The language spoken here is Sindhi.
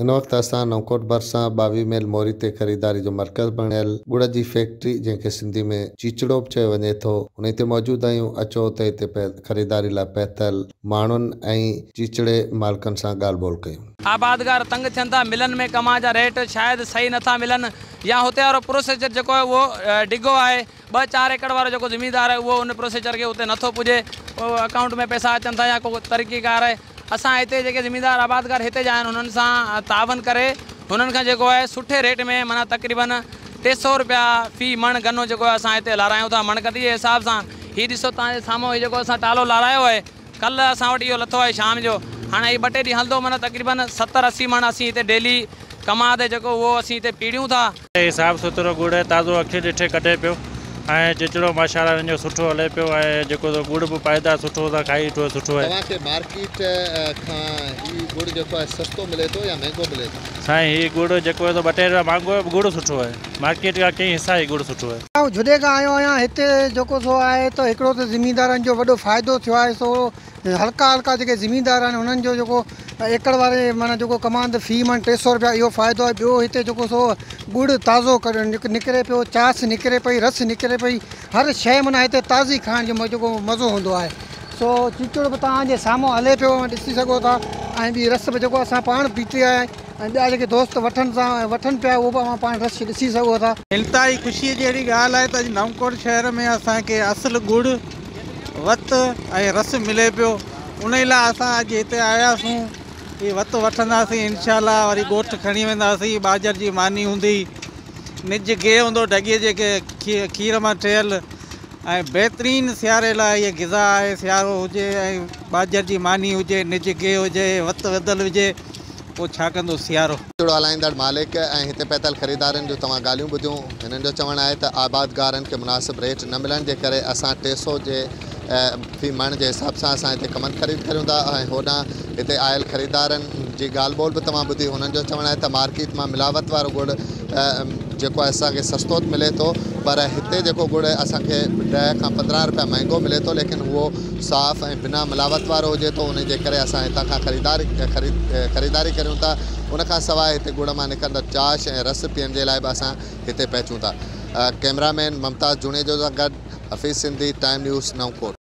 هن وقت اسان نئونڪوٽ ڀرسان 22 ميل موري تي خريداري جو مرڪز بڻيل ڳڙ جي فيڪٽري جنهن کي سنڌي ۾ چيچڙو به چيو وڃي ٿو انهي تي موجود آهيون اچو ته هتي خريداري لاء پهتل ماڻهن ۽ چيچڙي مالڪن سان ڳالهه ٻولهه ڪيون. آبادگار تنگ ٿين ٿا ملن ۾ ڪماهه جا ريٽ شايد صحيح نٿا ملن يا هتي وارو پروسيجر جيڪو آهي اهو ڊگهو آهي ٻه چار ايڪڙ وارو جيڪو زميندار آهي اهو ان پروسيجر کي اتي نٿو پڄي اڪائونٽ ۾ پئسا اچن ٿا يا ڪو طريقيڪار آهي اسان هتي جيڪي زميندار آبادگار هتي جا آهن انهن سان تعاون ڪري هنن کان جيڪو آهي سٺي ريٽ ۾ معنيٰ تقريبن 300 روپيا في مڻ گنو جيڪو آهي اسان هتي لارايون ٿا مڻ ڪتي جي حساب سان هي ڏسو توهان جي سامهون هي جيڪو اسان ٽالو لارايو آهي ڪلهه اسان وٽ اهو لٿو آهي شام جو هاڻي هي ٻه ٽي ڏينهن هلندو معنيٰ تقريبن 70 80 مڻ اسين هتي ڊيلي ڪماد جيڪو اهو اسين هتي پيڙيون ٿا. هي صاف سٿرو ڳڙ آهي تازو اکين ڏٺي ڪڍي پيو ۽ چچڙو ماشاءالله هن جو سٺو هلي پيو ۽ جيڪو سو ڳڙ به پائيدار سٺو اسان کائي ڏٺو آهي سٺو آهي. توهان کي مارڪيٽ کان هي ڳڙ جيڪو آهي سستو ملي ٿو يا مهنگو ملي ٿو؟ سائين هي ڳڙ جيڪو آهي سو ٻه ٽي رپيا مهانگو آهي ڳڙ سٺو آهي مارڪيٽ کان ڪئين حصا هي ڳڙ سٺو آهي. آئون جهڏي کان آيو آهيان هتي جيڪو سو آهي ته هڪڙو ته زميندارن جو وڏو فائدو ٿيو آهي سو هلڪا هلڪا جيڪي زميندار آهن انهن جو جيڪو ايڪڙ واري معنيٰ جيڪو ڪماند في مڻ 300 رپيا اهو فائدو آهي ٻيو هتي جيڪو سو ڳڙ تازو نڪري پيو چاس نڪري پئي رس نڪري پئي هر شيء معنيٰ هتي تازي کائڻ جو جيڪو مزو هوندو آهي سو چيچڙ به توهان جي سامهون هلي پيو ڏسي سگهو ٿا ۽ ٻي رس به جيڪو اسان پاڻ پيتي آهي ۽ ٻيا جيڪي دوست وٺن ٿا ۽ وٺن پيا اهو به اوهان پاڻ رس ڏسي سگهو ٿا. انتهائي خوشيء جهڙي ڳالهه آهي ته اڄ نئون ڪوٽ شهر ۾ اسان کي اصل ڳڙ، وت ۽ رس ملي پيو انهي لاء اسان اڄ هتي آياسون هي وت وٺنداسين انشاء الله وري ڳوٺ کڻي وينداسين ٻاجهر جي ماني هوندي نج گيهه هوندو ڍڳي جي کير مان ٺهيل ۽ بهترين سياري لاء هيء غذا آهي سيارو هجي ۽ ٻاجهر جي ماني هجي نج گيهه هجي وت وڌل هجي پوء ڇا ڪندو سيارو. چڙو هلائيندڙ مالڪ ۽ هتي پهتل خريدارن جون توهان ڳالهيون ٻڌيون، هنن جو چوڻ آهي ته آبادگارن کي مناسب ريٽ نه ملڻ جي ڪري اسان 300 جي في مڻ جي حساب سان اسان هتي ڪمند خريد ڪريون ٿا ۽ هوڏانهن هتي آيل خريدارن جي ڳالهه ٻولهه به توهان ٻڌي هنن جو چوڻ آهي ته مارڪيٽ مان ملاوت وارو ڳڙ جيڪو آهي اسان کي سستو ته ملي ٿو پر هتي جيڪو ڳڙ اسان کي 10 کان 15 رپيا مهنگو ملي ٿو ليڪن اهو صاف ۽ بنا ملاوت وارو هجي ٿو انهي جي ڪري اسان هتان کان خريداري خريداري ڪريون ٿا ان کان سواء هتي ڳڙ مان نڪرندڙ چاش ۽ رس پيئڻ جي لاء به اسان هتي پهچون ٿا ڪئميرا مين ممتاز جوڻيجو سان گڏ حفيظ سنڌي ٽائيم نيوز نئون ڪوٽ.